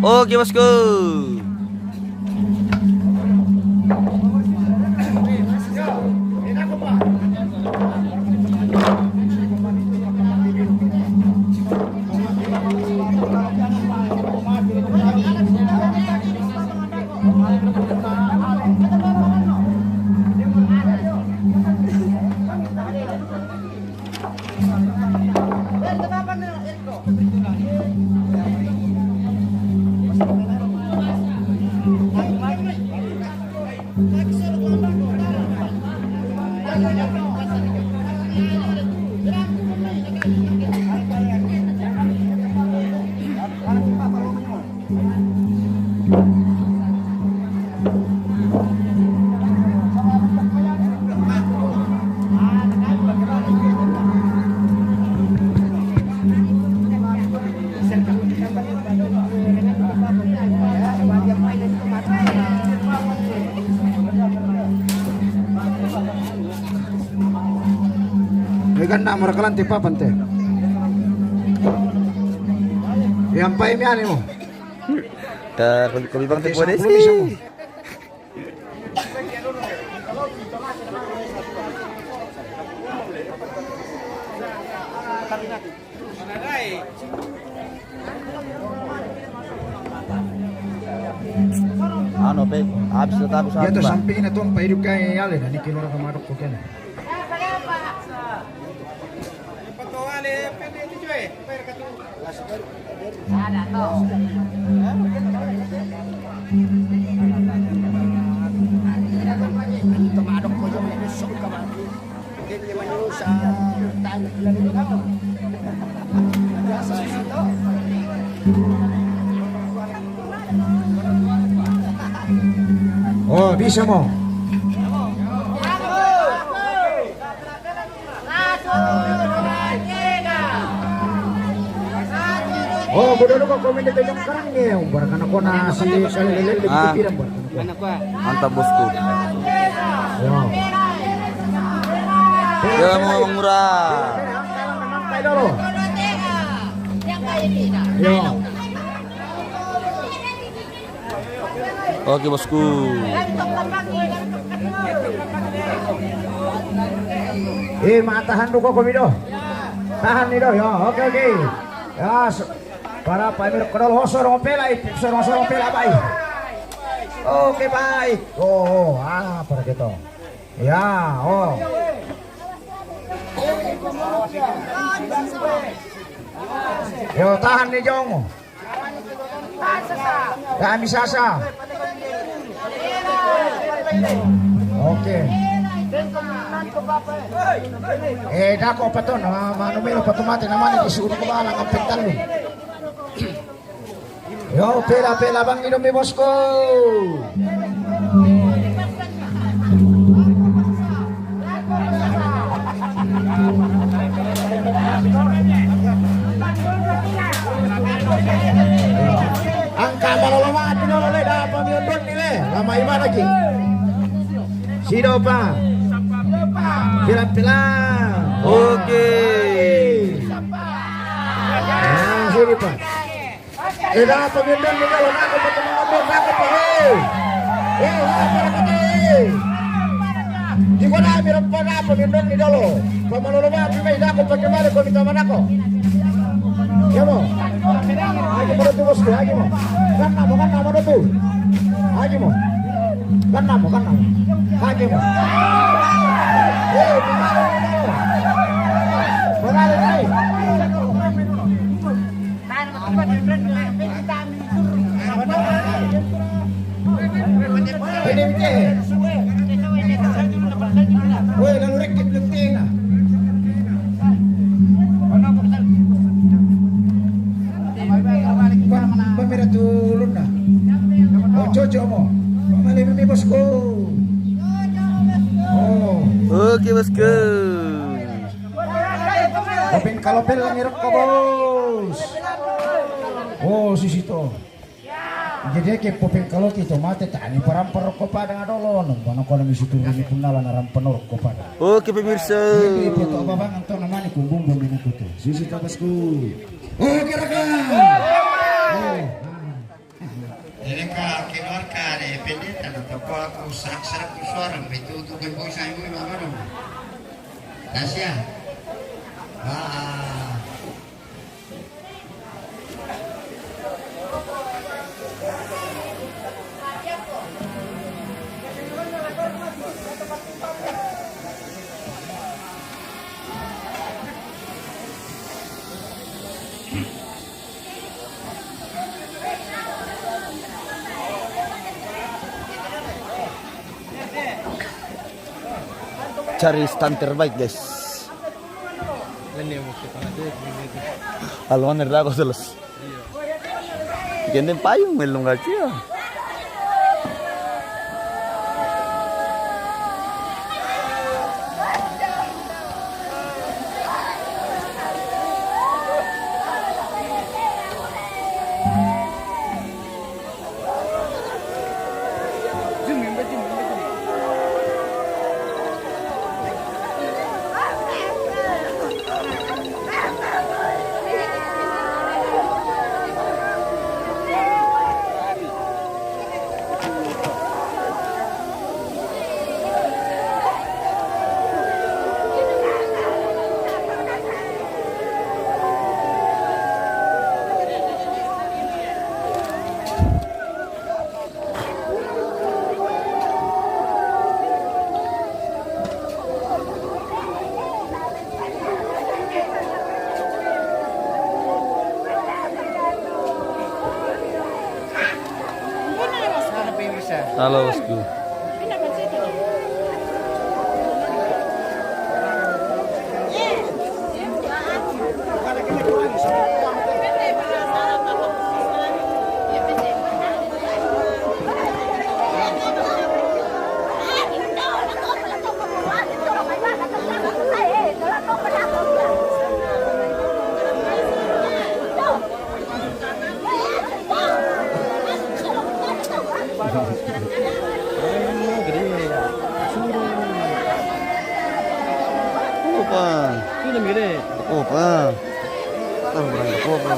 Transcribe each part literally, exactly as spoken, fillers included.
Oke, bosku. Ikan nak merekalan tipa pante. Yang pai miani mo. Tar, kami bang tipu deh sih. Ano pe, habis na taku sa. Iya to, samping na tong paidu kai ale na ni kilora ka madok ko kena. Oh, bisa mo. Oh, bodoh lu kok komen itu yang kerang nih, barang anak kona si kali lele. Ah. Pikiran barang anak kona. Mantap, bosku. Wow. Ya, mau murah. Yo. Oke, bosku. Eh, ma tahan dulu kok, komido. Tahan nih, doh. Ya, oke, oke. Ya, para pamir kedol hoso dong pela, eh, hoso dong pela, baik. Oke, baik. Oh, oh, ah, para gitu. Ya, oh. Yo, tahan nih, Jong. Kami sasa. Oke. Eh, dako paton, ah, manu melo paton mate namanya disuruh ke balang, sampai telu. Yo, pela, pela, bang, inum mi bosku. Angka malolo mati dolo le, dapa miondon ni le, lama iman lagi. Sido pa. Pela, pela. Oke. Nah, sini pa. Eh, dapa miondon ni dolo, nako pa teman-teman, nako pa, eh. Eh, apa kata, eh. Di kona mi rampa nako miondon ni dolo. Pamalolo mati mai dako pa kemale ko kita manako. Ya mo. Agi mo tu bosku, agi mo. Kan namo, kan namo tu. Agi mo. Kan namo, kan namo. Agi mo. Eh, kemale ni dolo. Kemale ni. Weh, lalu rekit lentena. Pamira tulunna. Oh, cocok mo. Male mimi bosku. Oh. Oke, bosku. Popeng kalopel langi rokko, bos. Oh, sisi to. Jadi ke popeng kaloti to mate tani parampar rokko padang adolo, nang kono kono misi turun ni punala na rampan rokko padang. Oke, pemirsa. Jadi to babangan to namanya kumbung bumbu kutu. Sisi to, bosku. Oke, rekan. Oh. Aku serak-serak ku suara, betul tu kan bau saya, bau mama dong. Tasya. Ah. Cari stand terbaik, guys. Ini yang mau kita ada di sini. Alwan nerda ko seles. Iya. Gende payung melung gacia. Halo, bosku. Opa. Opa. Tahu orang opa.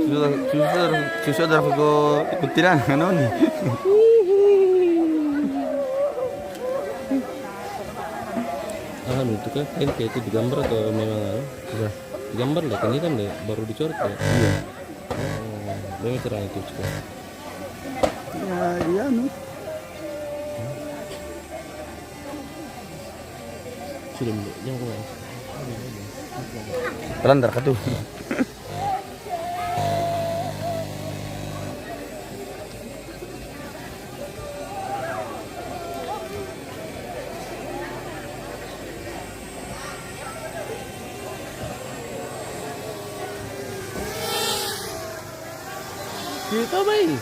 Susah, susah, susah dah aku ikuti dah, kenapa ni? Ah, itu kan, kan kayak itu digambar atau memang, anu? Iya. Digambar deh, kan ini kan deh, baru dicoret ya? Iya. Oh, dia cerah itu juga. Ya, iya, anu. Sudah, jangan kau. Pelan, ntar katu. Kita main.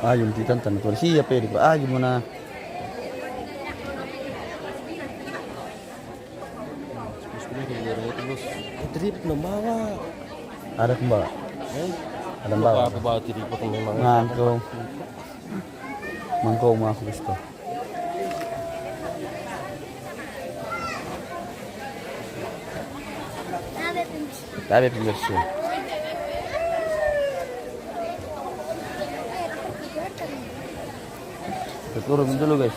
Ayo, nanti tantan polisi apa ya, di ayo mana? Trip na bawa. Ada kembawa. Eh? Ada bawa. Apa bawa trip apa memang? Mangkau. Mangkau mah aku gusto. Tabe pembersih. Turun dulu, guys.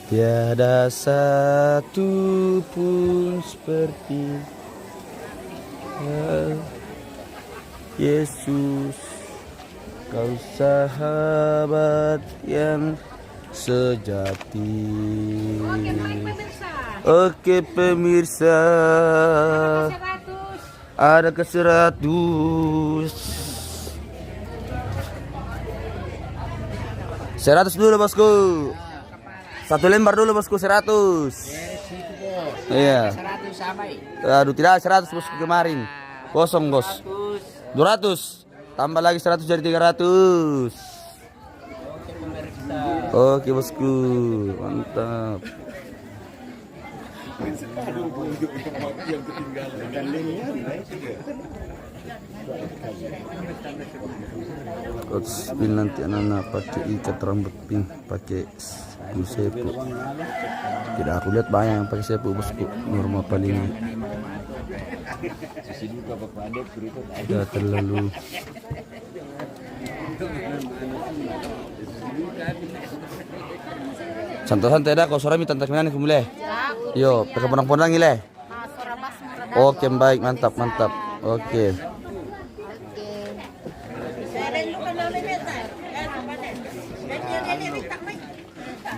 Tiada satu pun seperti Yesus, kau sahabat yang sejati. Oke, pemirsa. Oke, pemirsa. Ada ke seratus. Seratus dulu, bosku. Satu lembar dulu, bosku, seratus. Iya. Aduh, tidak seratus, bosku, kemarin. Kosong, bos. Dua ratus. Tambah lagi seratus jadi tiga ratus. Oke, bosku. Mantap. Coach Pin nanti anak-anak pakai ikat rambut Pin, pakai sepu. Tidak, aku lihat banyak yang pakai sepu, bosku. Normal paling. Tidak terlalu. Santai-santai dah, kau suara mi tanta minani kumule. Yo, peka ponang-ponang ile. Oke, baik, mantap, mantap. Oke.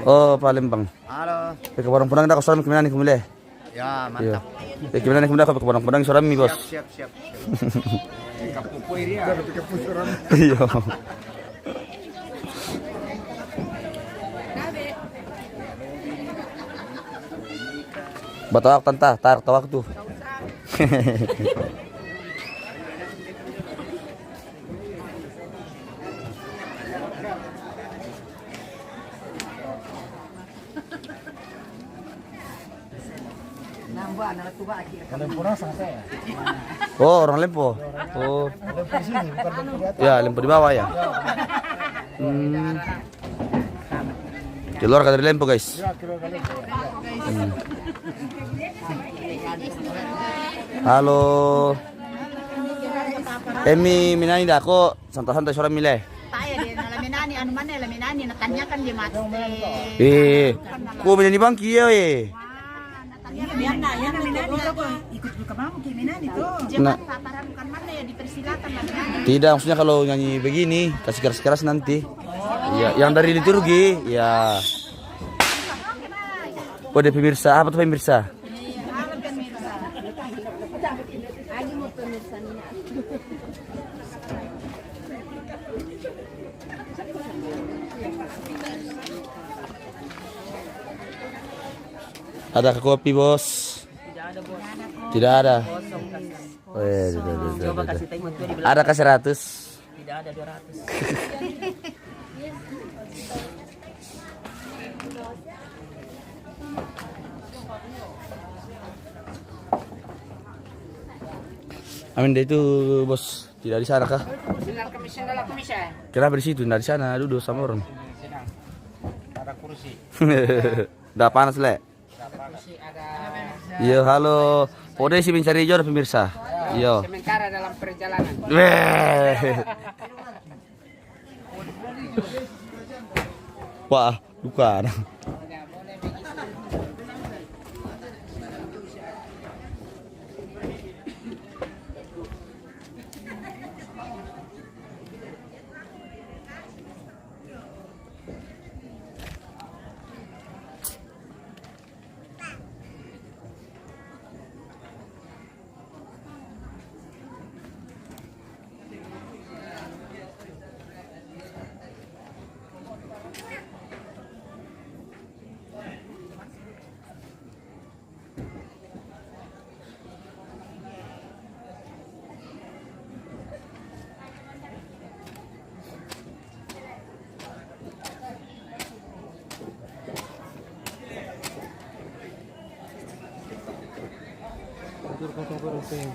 Oh, Palembang. Halo. Peka ponang-ponang dah, kau suara mi minani kumule. Ya, mantap. Eh, gimana nih, gimana, kau peka ponang-ponang suara mi, bos? Siap, siap, siap. Iya. Batawak tanta, tarik tawak tuh. Oh, orang Lempo. Oh. Ya, Lempo di bawah ya. Hmm. Keluarga dari Lempo, guys. Hmm. Halo. Emi minani dako, santai-santai suara mi le. Taya dia, na laminani, anu mana laminani, na tanyakan dia mati. Eh, kau minani bangki ya, eh. Wah, na tanyakan dia. Ikut juga kamu ke minani tuh. Nah. Jangan tataran bukan mana ya, dipersilakan laminani. Tidak, maksudnya kalau nyanyi begini, kasih keras-keras nanti. Iya, yang dari liturgi, ya. Oh, dia pemirsa, apa tuh pemirsa? Iya, halo pemirsa. Lagi mau pemirsa nih. Ada ke kopi, bos? Tidak ada, bos. Tidak ada. Kosong, kasih. Eh, tidak, tidak, tidak, tidak. Ada ke seratus? Tidak ada dua ratus. Amin deh itu, bos, tidak di sana kah? Kenapa di situ, tidak di sana duduk sama orang? Ada kursi. Udah panas, le. Iya, halo. Pode si mencari jodoh, pemirsa. Iya. Sementara dalam perjalanan. Weh. Wah, bukan. Itu kosong koreng peng.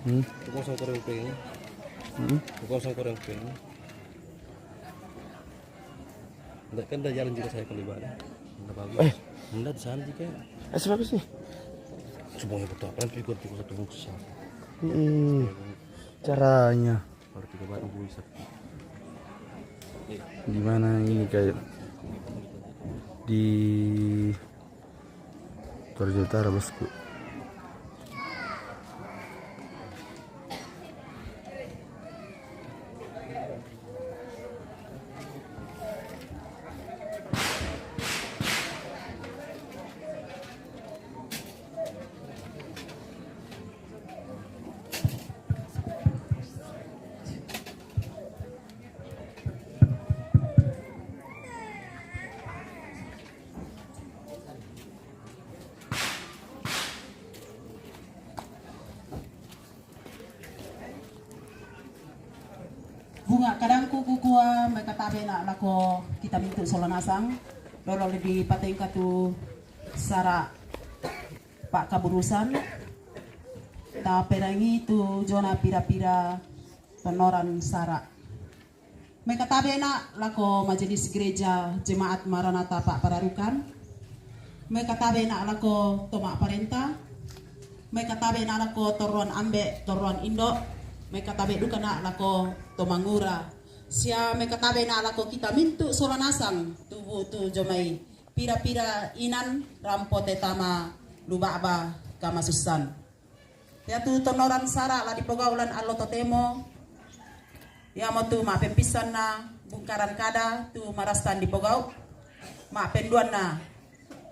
Hmm? Itu kosong koreng peng. Hmm? Itu kosong koreng peng. Nggak, kan udah jalan juga saya kalau ibadah. Nggak bagus. Eh. Nggak di sana juga. Eh, sebab sih. Semuanya betul. Kan pikir tiga satu bungkus ya. Hmm. Caranya. Baru tiga baru bisa. Gimana ini kayak di Toraja Utara, bosku. Bunga kadangku kukua, mai katabe na lako kita mintu sola nasang, dolo ledi patengka tu sara pakaburusan, taperangi tu jona pira-pira tonoran sara. Mai katabe na lako Majelis Gereja Jemaat Maranatha Pak Pararukan. Mai katabe na lako toma parenta. Mai katabe na lako toruan ambe, toruan indo. Mai katabe duka na lako toma ngura. Sia mai katabe na lako kita mintu sola nasang tubu tu jomai pira-pira inan rampo tetama lubaba kamasusan. Ia tu tonoran sara la dipogau lan allo totemo. Ia mo tu ma pempisanna bungkaran kada tu marastan dipogau. Ma penduanna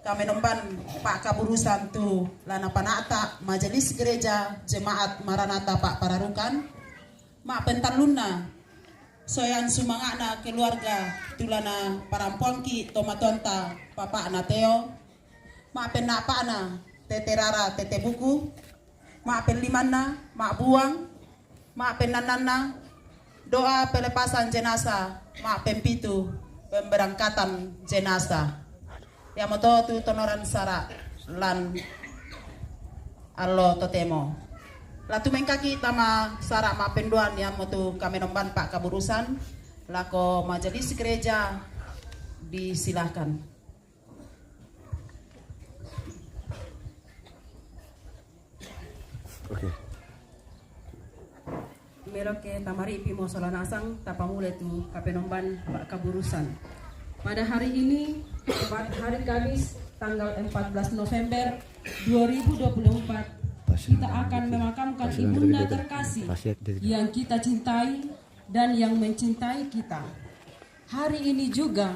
kamenomban pakaburusan tu lana panata Majelis Gereja Jemaat Maranatha Pak Pararukan. Ma pentallunna soyan sumangana keluarga tu lana parampuangki tomatonta papakna Teo. Ma pennapana tete rara tete buku. Ma pellimanna ma buang. Ma pennannanna doa pelepasan jenazah. Ma pempitu pemberangkatan jenazah. Iamoto tu tonoran sara lan allo totemo. Latu mengkaki tama sara ma penduan iamotu kamenomban pakaburusan lako majelis gereja disilahkan. Oke. Meloke tamari pimo sola nasang tapamule tu kapenomban pakaburusan. Pada hari ini, tepat hari Kamis, tanggal empat belas November dua ribu dua puluh empat, kita akan memakamkan ibunda terkasih yang kita cintai dan yang mencintai kita. Hari ini juga,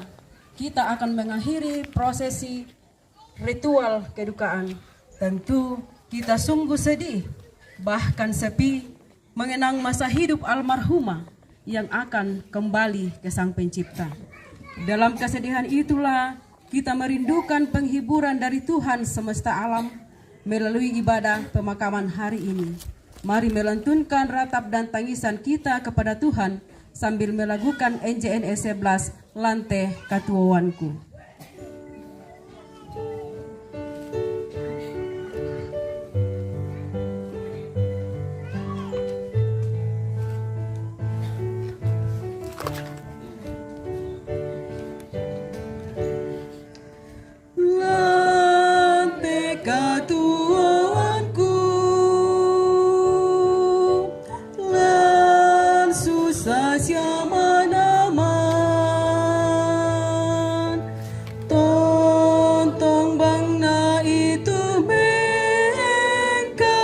kita akan mengakhiri prosesi ritual kedukaan. Tentu kita sungguh sedih, bahkan sepi, mengenang masa hidup almarhumah yang akan kembali ke Sang Pencipta. Dalam kesedihan itulah kita merindukan penghiburan dari Tuhan semesta alam melalui ibadah pemakaman hari ini. Mari melantunkan ratap dan tangisan kita kepada Tuhan sambil melakukan N J N S sebelas, Lante Katuoanku. Lante katuoanku, lan susah siaman-aman, tontong bang na itu mengka,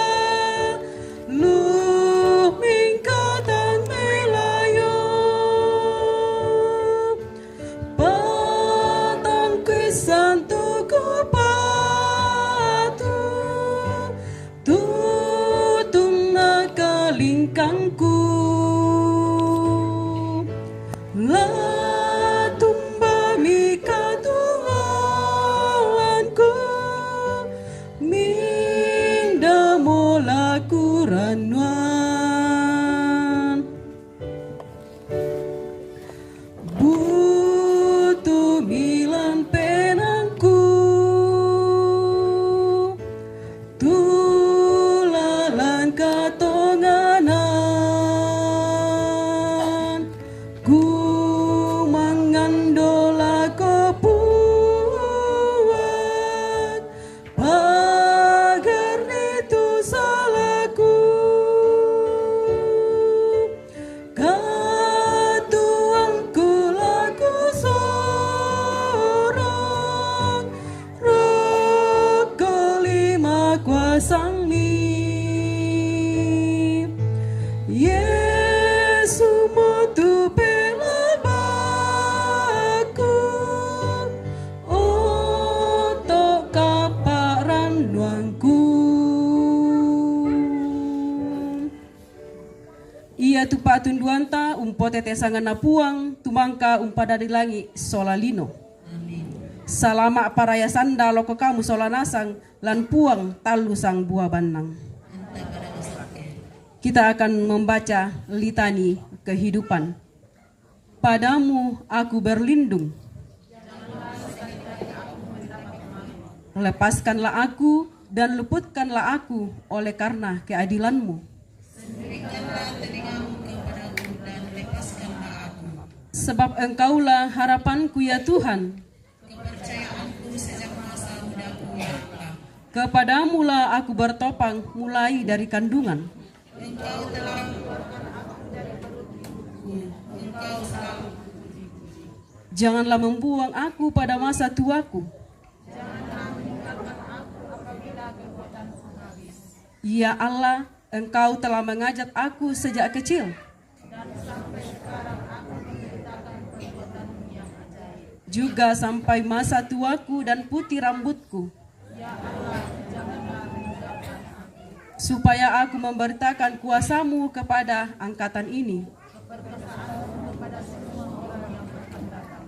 luh mingkatan melayo. Patang kuisan tuku patu, tutung nakalingkangku. Latumba mi katuoanku, minda mola kurannuan. Butu milan penangku, tulalan katonganan, ku Tupa tunduanta umpotete sangana Puang, tumangka umpadadi langi sola lino. Salama parayasanda loko kamu sola nasang, lan Puang tallu sang bua bannang. Kita akan membaca litani kehidupan. Padamu aku berlindung. Lepaskanlah aku dan luputkanlah aku oleh karena keadilanmu. Sendirikanlah telingamu kepadaku dan lepaskanlah aku. Sebab engkaulah harapanku, ya Tuhan. Kepercayaanku sejak masa mudaku, ya Allah. Kepadamulah aku bertopang mulai dari kandungan. Engkau telah mengeluarkan aku dari perut ibuku. Engkau selalu. Janganlah membuang aku pada masa tuaku. Janganlah meninggalkan aku apabila kekuatanku habis. Ya Allah, Engkau telah mengajak aku sejak kecil. Dan sampai sekarang aku memberitakan perbuatanmu yang ajaib. Juga sampai masa tuaku dan putih rambutku. Ya Allah, janganlah meninggalkan aku. Supaya aku memberitakan kuasamu kepada angkatan ini. Keperkasaanmu kepada semua orang yang akan datang.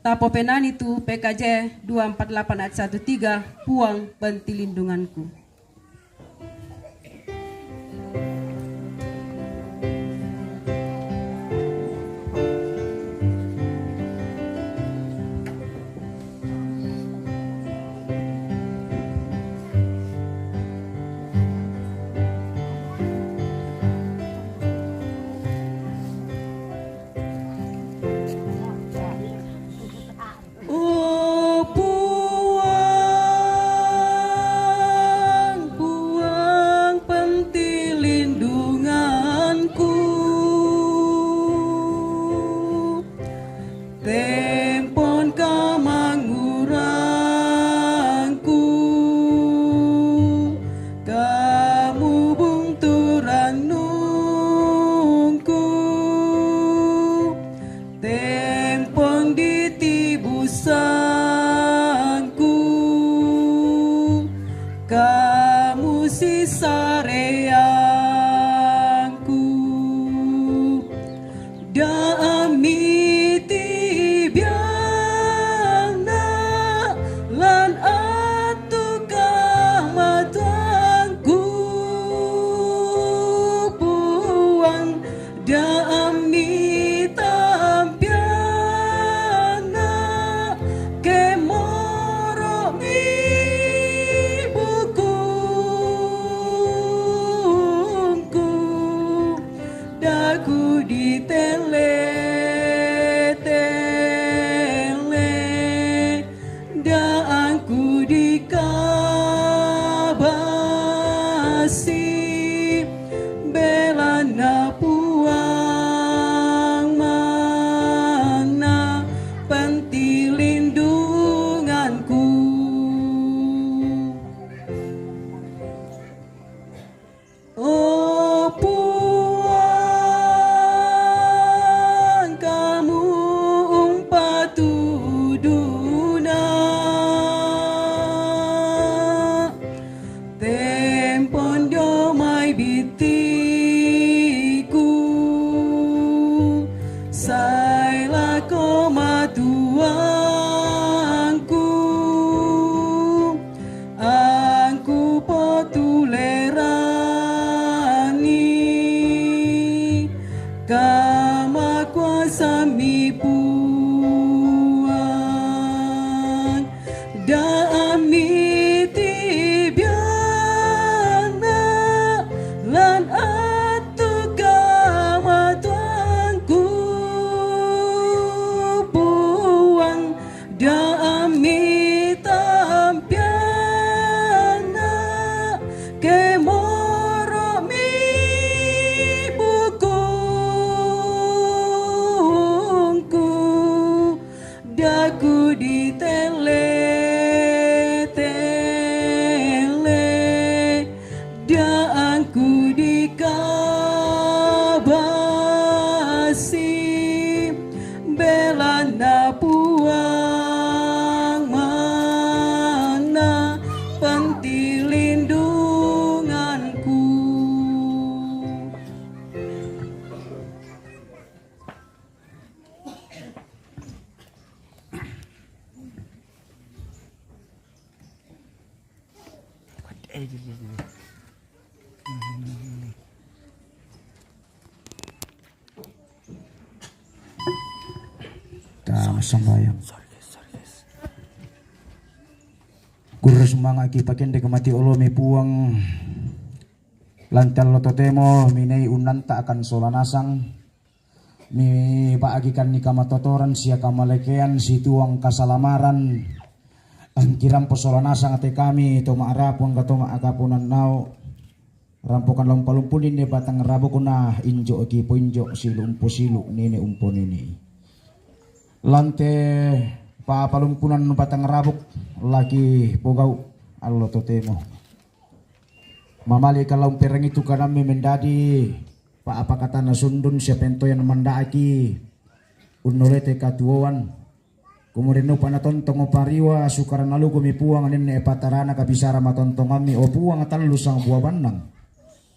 Tapo penani tu P K J dua empat delapan ayat satu tiga, Puang pentilindunganku. O Puang, Puang pentilindunganku, tempon kamangurangku, kamu bungturan nungku. Tempon di tibusangku, kamu sisareangku. Daammi tibiangna lan attu kamatuangku, Puang. Daammi tampianna, kemoro'mi bukungku, daku ditelle-telle. Daangku dikabasi, belanna Puang manna pentilindunganku. O Puang, Kita massambayang. Kurre sumanga'ki pakende ke mati olomi Puang. Lante allo totemo minei unnanta akan sola nasang. Mi ba'gikanni kamatotoran sia kamalekean situang kasalamaran. Angki rampo sola nasang te kami to ma'rapu angka to ma'akaponannau. Rampokan la umpalumpunni ne batang rabukna injo ki poinjo silu umpo silu nene umpo nene. Lante papalumpunan batang rabuk laki pogau allo totemo. Mamali ka la umperangi tu kanammi mendadi pa apa katana sundun sia pentoyan manda'ki unnolete katuoan. Kemudian upa natontongo pariwa sukara nalukumi Puang nenne patarana kabisara matontongammi o Puang tallu sang bua bannang.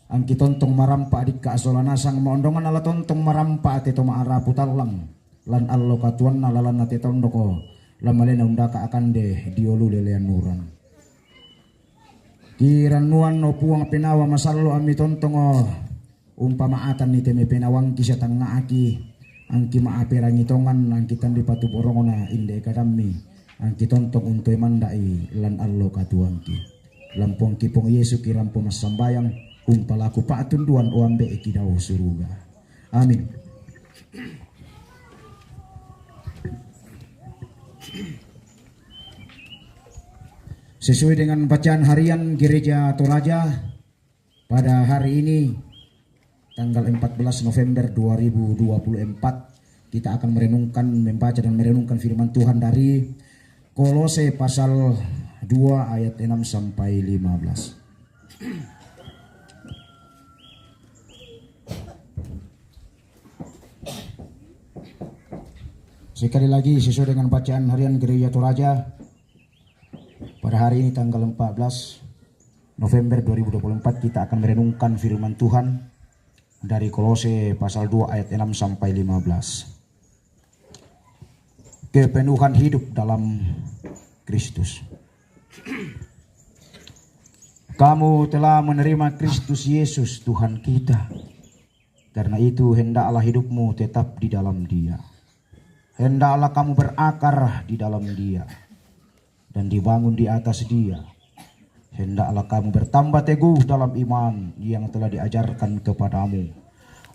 Angki tontong marampa dikka sola nasang maondongan ala tontong marampa te to ma'rapu tallang lan allo katuanna lalanna te tondoko lamalena undaka akande diolu lelean urang. Kirannuan o Puang penawa masallo ammi tontongo umpama atanni teme penawangki sia tangnga'ki angki ma'aperangi tongan angki tandi patu borongna inde kadammi angki tontong untoi mandai lan allo katuangki. Lampuangki Puang Yesu kirampo massambayang umpalaku pa'tunduan o ambe ki dao suruga. Amin. Sesuai dengan bacaan harian Gereja Toraja pada hari ini tanggal empat belas November dua ribu dua puluh empat kita akan merenungkan, membaca dan merenungkan firman Tuhan dari Kolose pasal dua ayat enam sampai lima belas. Sekali lagi sesuai dengan bacaan harian Gereja Toraja pada hari ini tanggal empat belas November dua ribu dua puluh empat kita akan merenungkan firman Tuhan dari Kolose pasal dua ayat enam sampai lima belas. Kepenuhan hidup dalam Kristus. Kamu telah menerima Kristus Yesus Tuhan kita. Karena itu hendaklah hidupmu tetap di dalam Dia. Hendaklah kamu berakar di dalam Dia dan dibangun di atas Dia. Hendaklah kamu bertambah teguh dalam iman yang telah diajarkan kepadamu.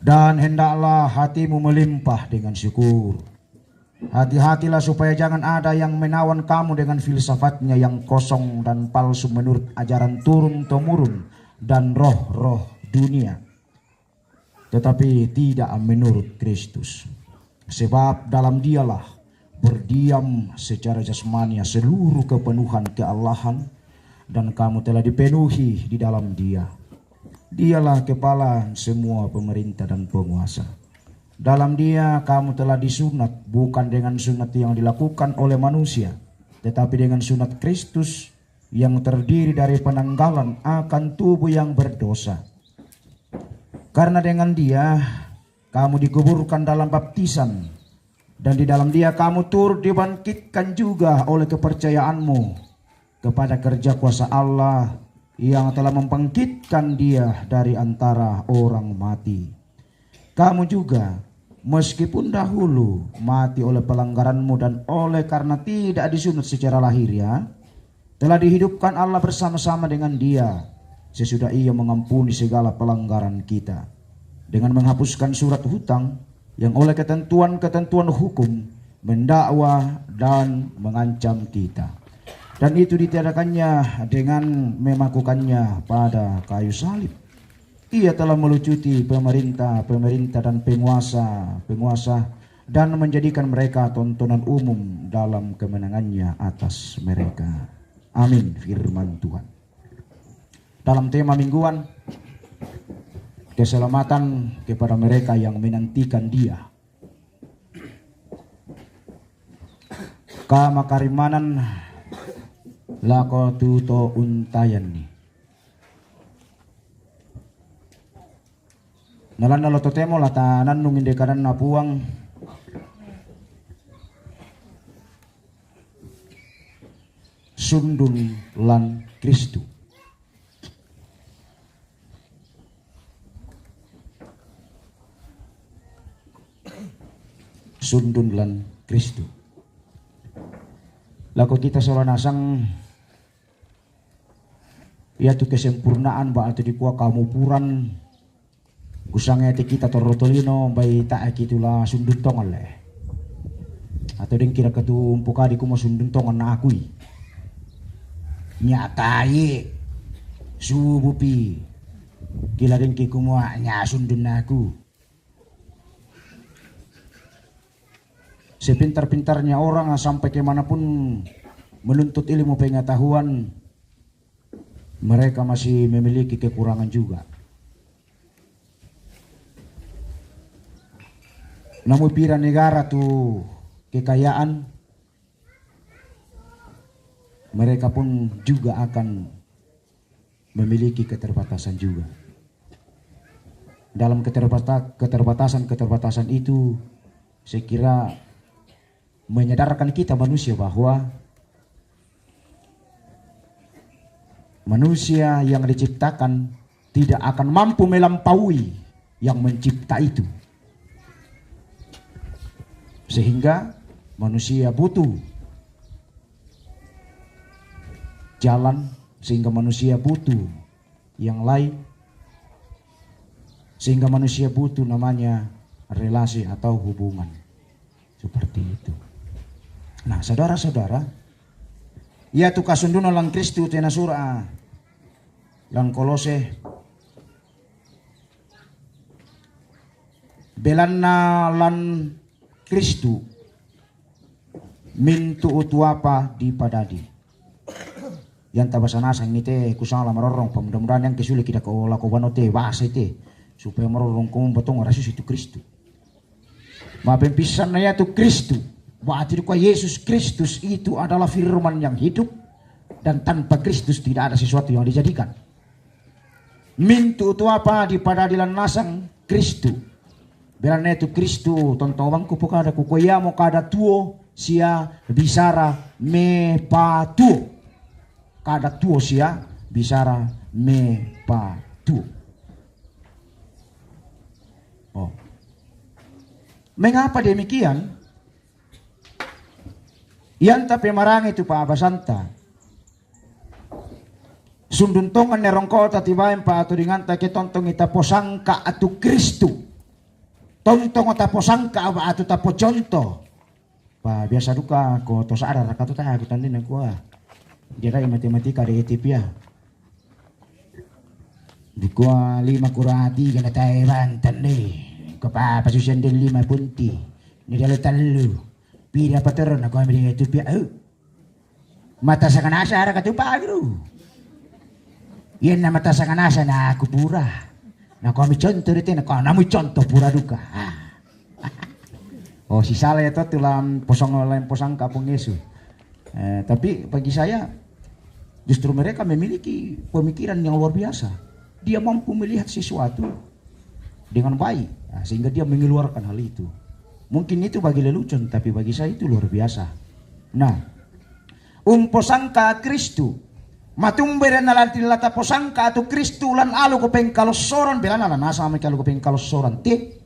Dan hendaklah hatimu melimpah dengan syukur. Hati-hatilah supaya jangan ada yang menawan kamu dengan filsafatnya yang kosong dan palsu menurut ajaran turun-temurun dan roh-roh dunia, tetapi tidak menurut Kristus. Sebab dalam Dialah berdiam secara jasmania seluruh kepenuhan keallahan, dan kamu telah dipenuhi di dalam Dia. Dialah kepala semua pemerintah dan penguasa. Dalam Dia kamu telah disunat, bukan dengan sunat yang dilakukan oleh manusia, tetapi dengan sunat Kristus yang terdiri dari penanggalan akan tubuh yang berdosa. Karena dengan Dia kamu dikuburkan dalam baptisan, dan di dalam Dia kamu turut dibangkitkan juga oleh kepercayaanmu kepada kerja kuasa Allah yang telah membangkitkan Dia dari antara orang mati. Kamu juga, meskipun dahulu mati oleh pelanggaranmu dan oleh karena tidak disunat secara lahiriah, telah dihidupkan Allah bersama-sama dengan Dia sesudah Ia mengampuni segala pelanggaran kita, dengan menghapuskan surat hutang yang oleh ketentuan-ketentuan hukum mendakwa dan mengancam kita. Dan itu ditiadakannya dengan memakukannya pada kayu salib. Ia telah melucuti pemerintah-pemerintah dan penguasa-penguasa dan menjadikan mereka tontonan umum dalam kemenangannya atas mereka. Amin, firman Tuhan. Dalam tema mingguan, keselamatan kepada mereka yang menantikan Dia. Kamakarimanan lako tu to untayanni. Nalanna lo totemo la tanannung inde kadanna Puang, sundun lan Kristus. sundun lan Kristus. Lako kita sola nasang, iatu kesempurnaan ba atu dikua kamupuran, kusanga iate kita torro tolino, bai tae ki tu la sundun tongan le. Atau deng kira ketu mpukadi kuma sundun tongan na akui. Nyatai subupi kila dengki kumua nya sundun aku. Sepintar-pintarnya orang, sampai ke mana pun menuntut ilmu pengetahuan, mereka masih memiliki kekurangan juga. Namu pira negara tu kekayaan, mereka pun juga akan memiliki keterbatasan juga. Dalam keterbata-, keterbatasan-keterbatasan itu, saya kira menyadarkan kita manusia bahwa manusia yang diciptakan tidak akan mampu melampaui yang mencipta itu. Sehingga manusia butuh jalan, sehingga manusia butuh yang lain, sehingga manusia butuh namanya relasi atau hubungan. Seperti itu. Nah, saudara-saudara, iatu kasundunan lan Kristus tena sura lan Kolose, belanna lan Kristus mintu utuapa dipadadi. Yang tabasa nasang ite kusala marorong, pa mudah-mudahan yang kesule kita ko lako bano te basa ite, supaya marorong komu batong rasus itu Kristus. Mapempisanna iatu Kristus, berarti dikua Yesus Kristus itu adalah firman yang hidup, dan tanpa Kristus tidak ada sesuatu yang dijadikan. Mintu utuapa dipadadi lan nasang Kristus. Belanna iatu Kristus, tontong bangku pokada, kukua iamo kada tuo sia bisara mepatuo. Kada tuo sia bisara mepatuo. Oh. Mengapa demikian? Ianta pemarangi tu pabasanta. Sundun tongan ne rongkota tibaen patodinganta ke tontong ita posangka atu Kristus. Tontong taposangka aba atu tapoconto. Pa biasa duka ko to sadar ka tu taku tandina kua. Dia dai matematika de etipia. Dikua lima kurang tiga na tae bantan de. Ko pa pasusian de lima punti. Ni dalu tallu. Pira paterona ko ambil etipia. Oh. Mata sakanasa ara katupa guru. Iyan na mata sakanasa na aku pura. Na kami contoh di tena, kau namu contoh pura duka. Ah. Oh, si salah ya tuh tulang posong lain posang kapung Yesus. Eh, tapi bagi saya, justru mereka memiliki pemikiran yang luar biasa. Dia mampu melihat sesuatu dengan baik, nah, sehingga dia mengeluarkan hal itu. Mungkin itu bagi lelucon, tapi bagi saya itu luar biasa. Nah, umposangka Kristu, matumbere na lati lata posangka atu Kristu lan alu ko pengkalossoran, belana lan asa mai alu ko pengkalossoran te.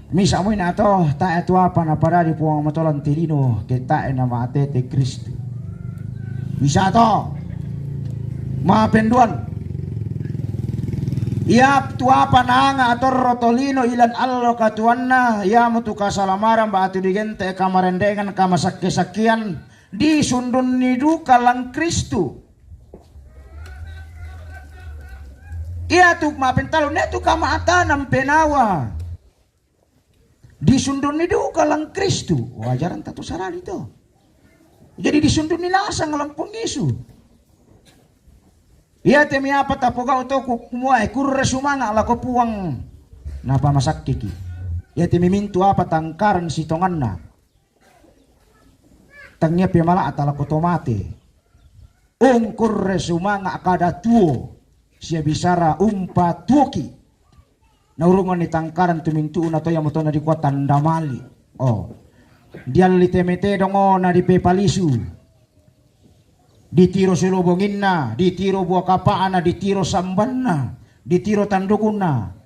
Misa' moi na to, tae tu apa napadadi Puang Matua lan te lino, ke tae na matete Kristu. Misa' to, mapenduan. Ia tu apa naanga atorro tolino ilan allo katuanna, iamotu kasalamaran ba'tu digente' kamarendengan kamasakke-sakkean, disundunni duka lan Kristu. Iatu ma'pentalunna tu kama'tanang penawa. Disundunni duka lan Kristu. Oh, ajaran tatu sarali to. Jadi disundunni nasang lan Puang Yesu. Iate mi apa tapogau to ku-, kumua e kurre sumanga' lako Puang. Napamasakkeki. Iate mi mintu apa tangkaran sitonganna. Tangia pe mala'ta lako to mate. Ungkurre sumanga' kada tuo, sia bisara umpatuoki. Naurunganni tangkaran tu mintu'na to, iamoto nadikua tanda mali'. Oh. Dialli teme tedong, oh, nadipepalisu. Ditiro sulobonginna, ditiro bua kapa'na, ditiro sambanna, ditiro tandukunna.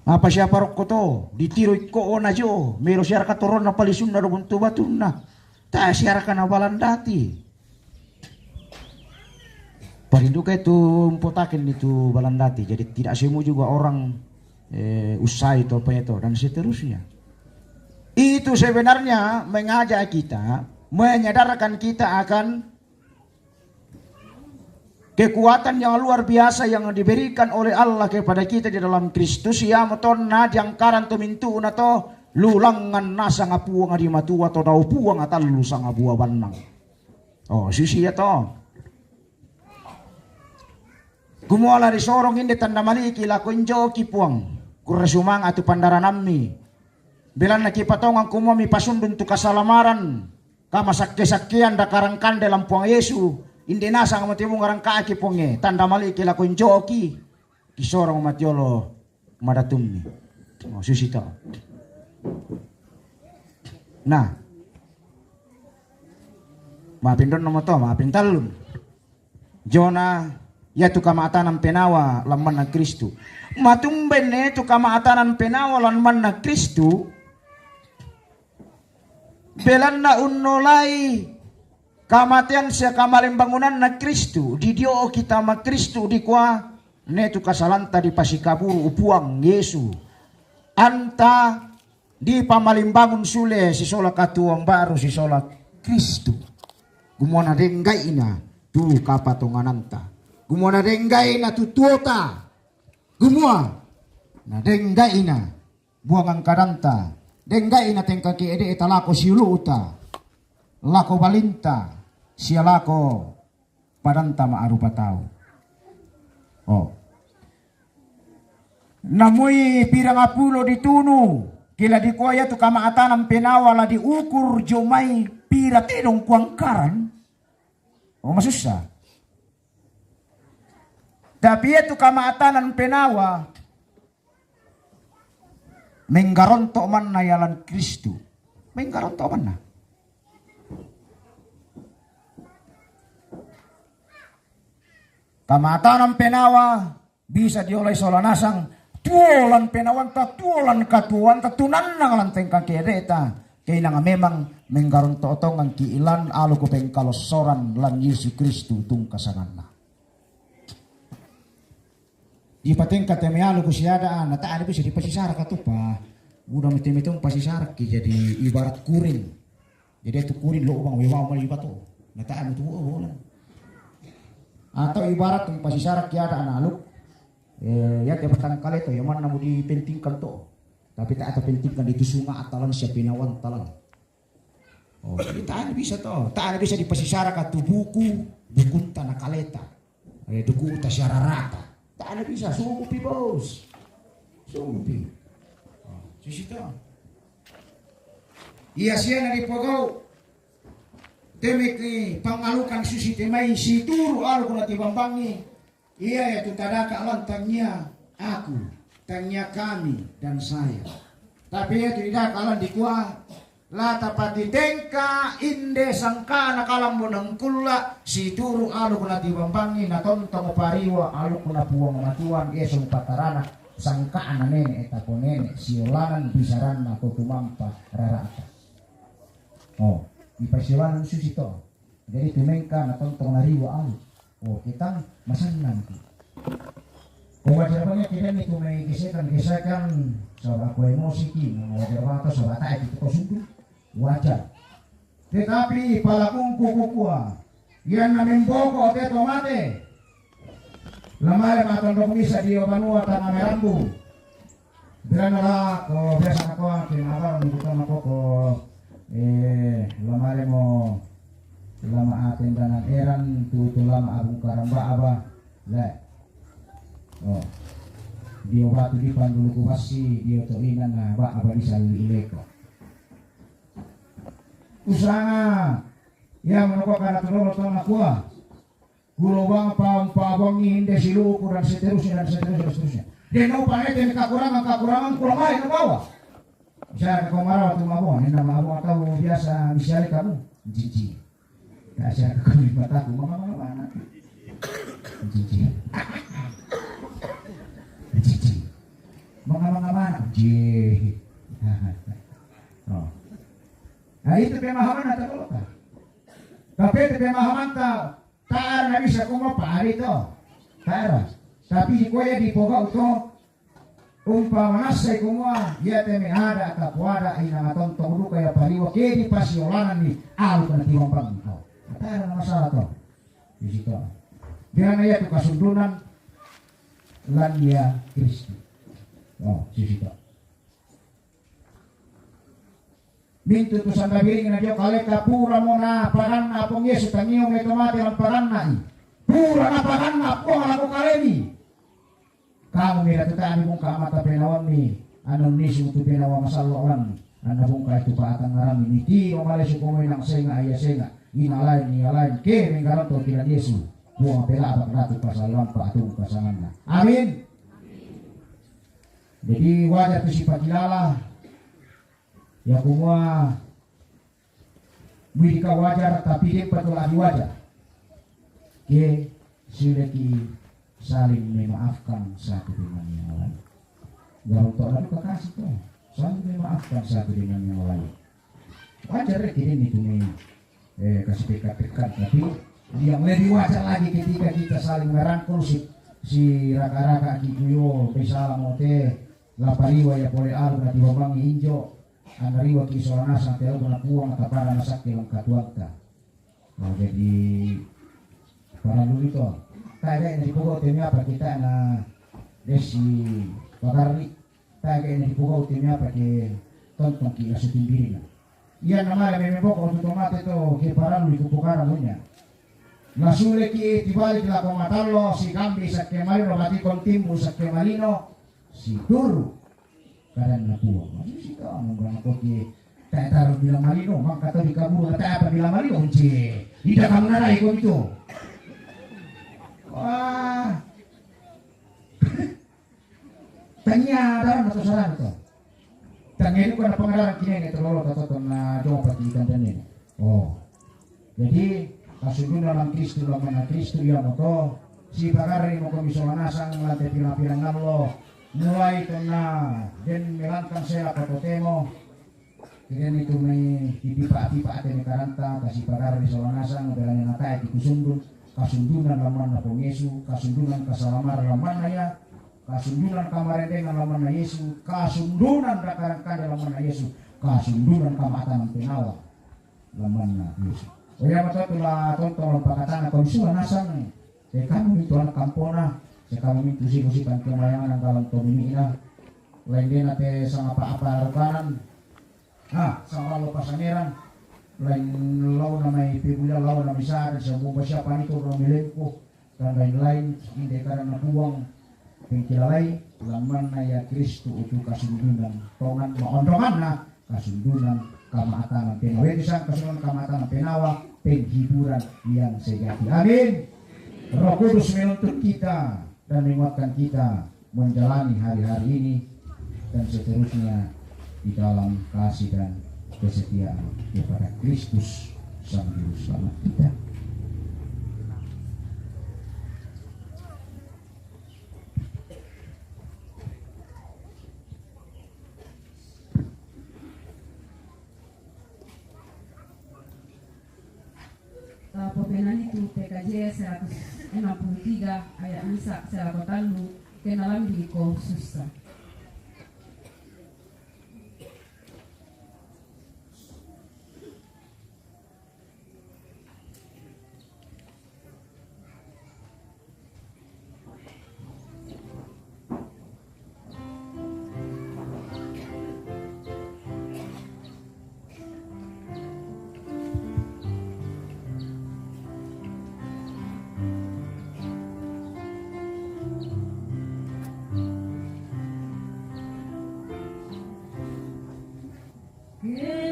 Apa siapa rokko to, ditiro ikko ona jo, melo siaraka toronna palisunna do buntu batunna. Ta siaraka na balandati. Parinduka itu mpotaken itu balandati. Jadi tidak semua juga orang eh, usai to peto dan seterusnya. Itu sebenarnya mengajak kita, menyadarkan kita akan kekuatan yang luar biasa yang diberikan oleh Allah kepada kita di dalam Kristus. Ia metonna diangkaran to mintu na to lulangan nasang apuang di matua to dau puang atallu sanga bua bannang. Oh, sisi ya to. Kumuala risorong inde tanda maliki lako injoki puang. Kurre sumanga tu pandaranammi. Belanna kipatongang kumua mipasundun tu kasalamaran. Kamasakke-sakkean dakarang kande lampuang Yesu, inde nasang mati mungarang kaki ponge, tanda maliki lako injoki, kisorong matiolo madatummi. Oh, susi to. Nah, mapindon nomo to, mapintallun. Jona, yatu kamatanan penawa lammanna Kristu. Matumben ne tu kamatanan penawa lammanna Kristu. Belanna unnolai kamatean sia kamalimbangunanna Kristu, didioki tama Kristu dikua, ne tu kasalanta dipasikaburu upuang Yesu. Anta dipamalimbangun sule sisola katuang baru sisola Kristu. Gumua nadenggaina tu kapatongananta. Gumua nadenggaina tu tuota. Gumua nadenggaina buangan kadanta, denggaina tengka ke'de'ta lako siulu'ta, lako balinta, sia lako padanta ma'rupa tau. Oh. Namui pirang apulo ditunu, kila dikua yatu kama'atanan penawa la diukur jomai pira tedong kuangkaran. Oh, masussa. Tapi yatu kama'atanan penawa, menggaronto manna yalan Kristu. Menggaronto manna. Kamatanan penawa bisa diolai sola nasang tuolan penawanta, tuolan katuoanta, tunannang lantengka kedeta. Keinang memang menggaronto tongang kiilan alu ku pengkalossoran lan Yesu Kristu tungkasanganna. Ipatengka teme alu ku siada, na ta'a na bisa dipasisaraka tu pa. Udah mete-mete pasisaraki jadi ibarat kuring. Jadi itu kuring lo bang wewa mali ibato. Na ta'a na tu bolan. Atau ibarat tu pasisaraki ada anak alu. Eh, ya te batang kale to, ya mana mau dipentingkan to. Tapi tak ada pentingkan itu sunga atalan siapinawan talan. Oh, jadi ta'a na bisa to. Ta'a na bisa dipasisaraka tu buku, bukunta na kaleta. Eh, dukuta siararata. Ta'a na bisa, sumupi bos. Sumupi. Oh, sisi to. Ia sia na dipogau. Temeki pangalukan susi temai situru alu kuna tibambangi. Ia yatu tadaka lan tangia aku, tangia kami dan saya. Tapi yatu idaka lan dikua, la tapatitengka inde sangkana kalambo nangkulla situru alu kuna tibambangi na tontong pariwa alu kuna puang matuan esong patarana sangkana nene etapo nene siolanan bisaranna ko tumampa rarata. Oh, ipasiolanan susi to. Jadi tumengka na tontong nariwa alu. Oh, kita masannang tu. Ko wajar banget kita ni tumai gesekan-gesekan, soal aku emosi ki, wajar banget soal tak itu kau sudu. Wajar. Tetapi palakungku kukua, yang na memboko te to mate. Lamale matondok misa di banua tana merambu. Bilang la ko biasa na ko ke apa ni kita na ko ko eh lamale mo lama aten danan eran tu tu lama abung karamba aba la. Oh. Dio batu di pandulu kubasi dio to inan na ba aba di sali ileko. Usanga ya menoko kana tu lolo to na kuah. Gulobang pa, pa bongi inde siluku dan seterusnya dan seterusnya dan seterusnya. Dia no pa ete kekurangan kekurangan kulo mai no bawa. Misalnya kau marah tu mabon, ini nama abon atau biasa misalnya kamu cici. Tak saya kau mataku mama mama mama. Cici. Cici. Mama mama mama. Ji. Oh. Nah, itu pemahaman atau kalau tak? Tapi itu pemahaman tak, tak ada bisa kuma pari to. Tak ada. Tapi di koya di poga uto, umpama nasa i kumua, ia teme ada ka puada ina ngaton tong duka ia pariwa ke di pasiolanan ni alu kana tiwang bang to. Tak ada masalah to. Di situ. Dia na ia tu kasundunan lan ia Kristu. Oh, di situ. Mintu tu sanda biring na dio kale ka pura mo na paganna apong Yesu tangio me to mate lan paganna i. Pura na paganna apong lako kalemi. Kamu mira tu tani bungka mata penawami. Anu nisu tu penawa masallo lan. Anna bungka itu paatang ngarami. Niti o male suko mo inang senga ia senga. Ina lain ia lain. Ke menggaranto kilan Yesu. Puang pela abak ratu pasalampa atung pasanganna. Amin. Jadi wajar tu sipakilala. Ya kumua, muidi ka wajar, tapi dia patut lagi wajar. Ke sudah ki saling memaafkan satu dengan yang lain. Garong to lalu kakasi to. Saling memaafkan satu dengan yang lain. Wajar ya kini itu nih. Eh, kasih pekat-pekat, tapi yang lebih wajar lagi ketika kita saling merangkul si, si raka-raka kikuyo, pesala mote, lapariwa ya pole alu na tiwabangi injo, anariwa ki solanasa teo na puang tapara na sakki langkatuanta. Nah, jadi para luli to. Taga ini dipogo temi apa kita na desi pagarri. Taga ini dipogo temi apa ke tontong ki lasu timbirina. Ia namara meme boko untuk tomate to ke para luli kupukara munya. Nasule ki tibalik lako matallo si kambi sakke malino mati kontimbu sakke malino si turu. Kadanna Puang. Maksud sih kau nunggu aku ki tak taruh bilang malino, mangka tau di kaburu na tak apa bilang malino unci. Ida kamu narai ko itu. Wah. Tania dalam atau saran to. Tania itu kana pangadaran kinene to lolo to to na jompa di kandene. Oh. Jadi, kasundunan lan Kristu lan manna Kristu ia moto, sipagarri moko misola nasang lante pirang-pirang allo, mulai tonna den melangkang sela patotemo, kemudian itu mai tipipa-tipa ate mekaranta, kasipagarri sola nasang, belani natae ti kusundun, kasundunan lan manna Puang Yesu, kasundunan kasalamaran lan manna ia, kasundunan kamarendengan lan manna Yesu, kasundunan rakarangkande lan manna Yesu, kasundunan kamatanang penawa lan manna Yesu. Oya matotu la tontong lan pakatana konsua nasang. Sai kamu mintu anak kampona, sai kamu mintu siku-sikan kemayangan dalam tomimina. Lain dena te sangapa-apa rokanan. Ah, sama lo pasangeran. Lain lau namai pebula lau namai saran semua siapa nitu ro milempo. Dan lain-lain, inde kadanna Puang, pengkilalai, lan manna ia Kristu utu kasundunan, tongan maondonganna, kasundunan, kamaatangan, penawa itu sang kasundunan, kamaatangan, penawa, penghiburan yang sejati. Amin. Roh Kudus menuntun kita dan menguatkan kita menjalani hari-hari ini dan seterusnya di dalam kasih dan kesetiaan kepada Kristus Sang Juru Selamat kita. Tapopenanitu P K J seratus enam puluh tiga ayat misa seratus tallu, kena lambi ko sussa.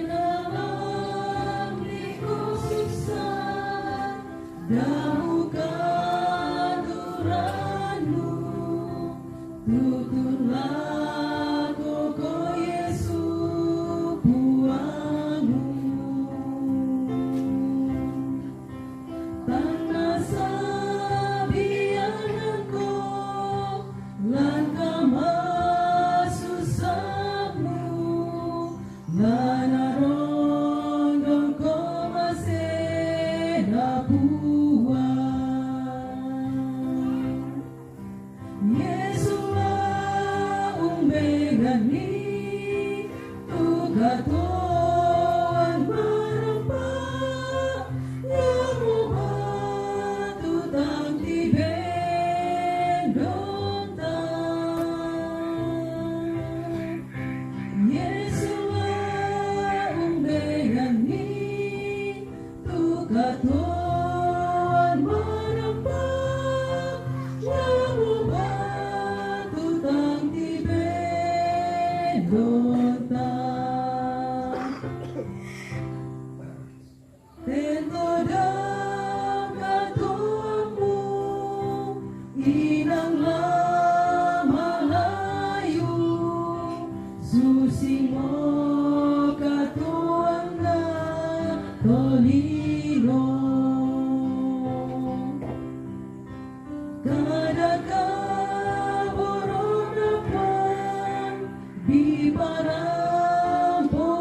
Kenalang ri kosussa, damu kadurannu, tutun lako ko Yesu Puangmu. Tannasa bianganko, langka masussa Ni tu katuan marempa, ya mubatu tangti bendonta. Yesu la umbengani tu katuan marempa, ya mubatu tangti bendonta. Tento dam katuanmu inang la malayu, susi mo katuanna tolino. Kada kaboronapan di parampuanku,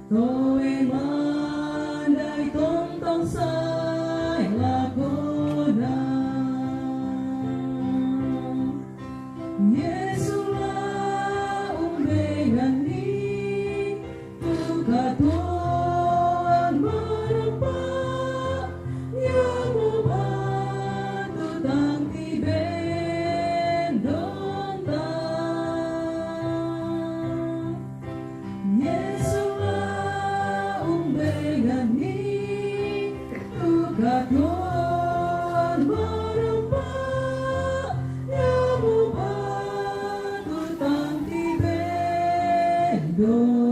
toe mandai tontong sai lakona. Yesu la umbengani tu katuan marempa, ya mubatu tangti bendonta. Yesu la umbengani tu katuan marempa, ya mubatu tangti bendonta.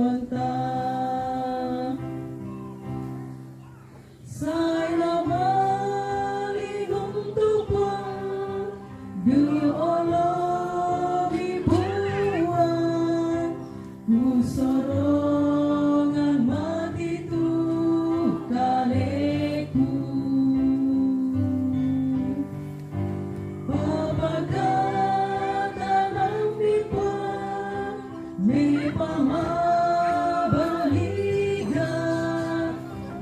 Sai la malinum tupang du olomi puan, ku sorongan mati tu kaleku. Papagatan ambi puan, me pamabaliga,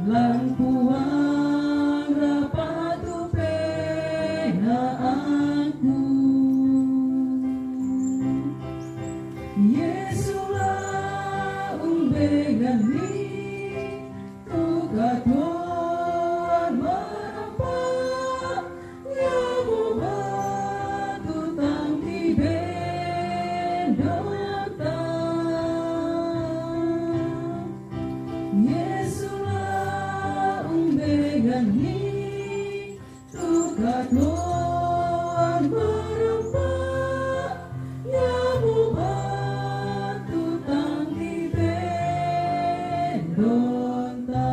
lampuang rapatu penaanku. Yesu la umbengani tu katuan marempa, ya mubatu tangti bendonta. Yesu la umbengani tu katuan marempa, ya mubatu tangti bendonta.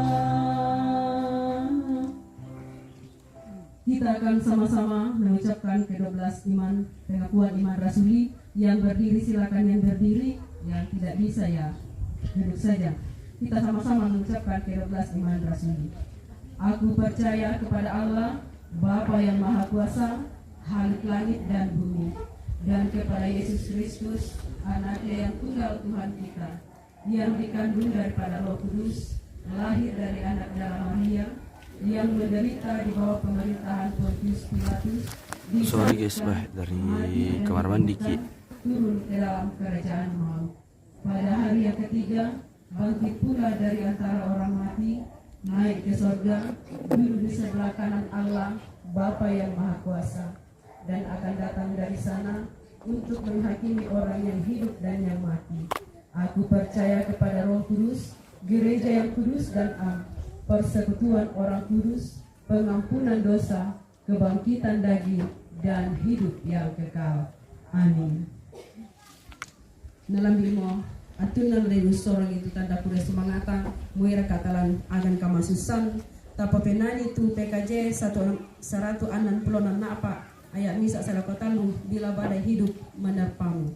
Kita akan sama-sama mengucapkan kedua belas iman, pengakuan iman rasuli. Yang berdiri silakan yang berdiri, yang tidak bisa ya duduk saja. Kita sama-sama mengucapkan kedua belas iman rasuli. Aku percaya kepada Allah, Bapa yang Maha Kuasa, Khalik langit dan bumi, dan kepada Yesus Kristus, Anaknya yang tunggal Tuhan kita, yang dikandung daripada Roh Kudus, lahir dari anak darah Maria, yang menderita di bawah pemerintahan Pontius Pilatus, Sorry guys, disalibkan, bah, dari mati dan kamar mandi ki. Dikuburkan, turun ke dalam kerajaan maut. Pada hari yang ketiga, bangkit pula dari antara orang mati, naik ke sorga, duduk di sebelah kanan Allah, Bapa yang Maha Kuasa, dan akan datang dari sana untuk menghakimi orang yang hidup dan yang mati. Aku percaya kepada Roh Kudus, gereja yang kudus dan am, persekutuan orang kudus, pengampunan dosa, kebangkitan daging, dan hidup yang kekal. Amin. Nalambi mo, antunna lewu sorong itu tanda pura sumangata, muira katalan agan kamasusan, tapa penani tu P K J satu, saratu anan pulo nan napa, ayat misa salako talu, bila badai hidup menerpamu.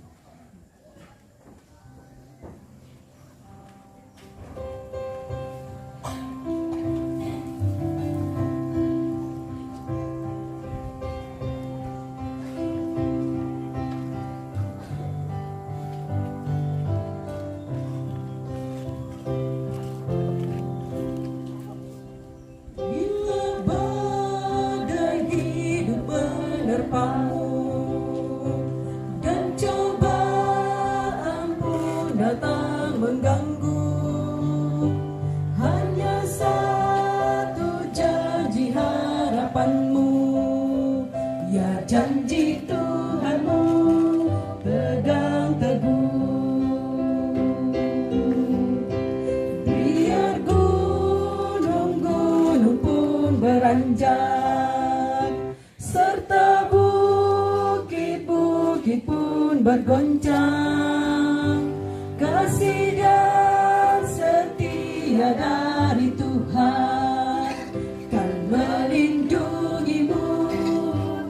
Bila badai hidup menerpamu dan Bukit pun bergoncang, kasih dan setia dari Tuhan kan melindungimu.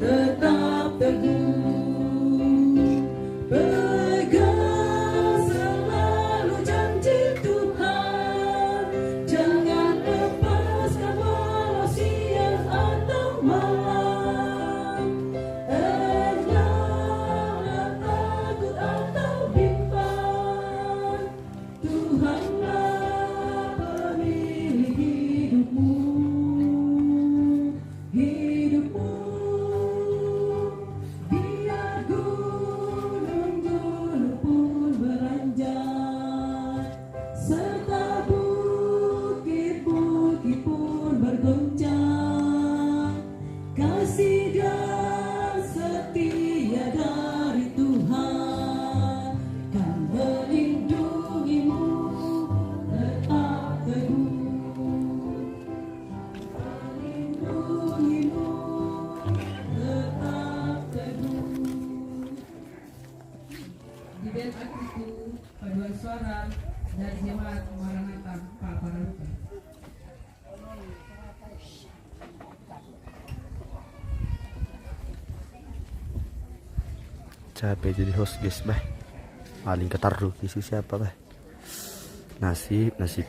Tetap teguh, pegang selalu janji Tuhan. Jangan lepaskan walau siang atau malam. Janganlah takut atau bimbang. Tuhanlah pemilik hidupmu, hidupmu. Biar gunung-gunung pun beranjak, serta bukit-bukit pun bergoncang. Kasih dan setia dari Tuhan kan melindungimu. Tetap teguh, melindungimu. Tetap teguh. Di band Akriku, paduan suara dari jemaat Maranatha Papararupa. Capek jadi host, guys, bah. Paling ketaruk isi siapa, bah? Nasib, nasib.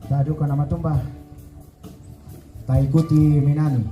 Taduka nama tumba. Taikuti minani.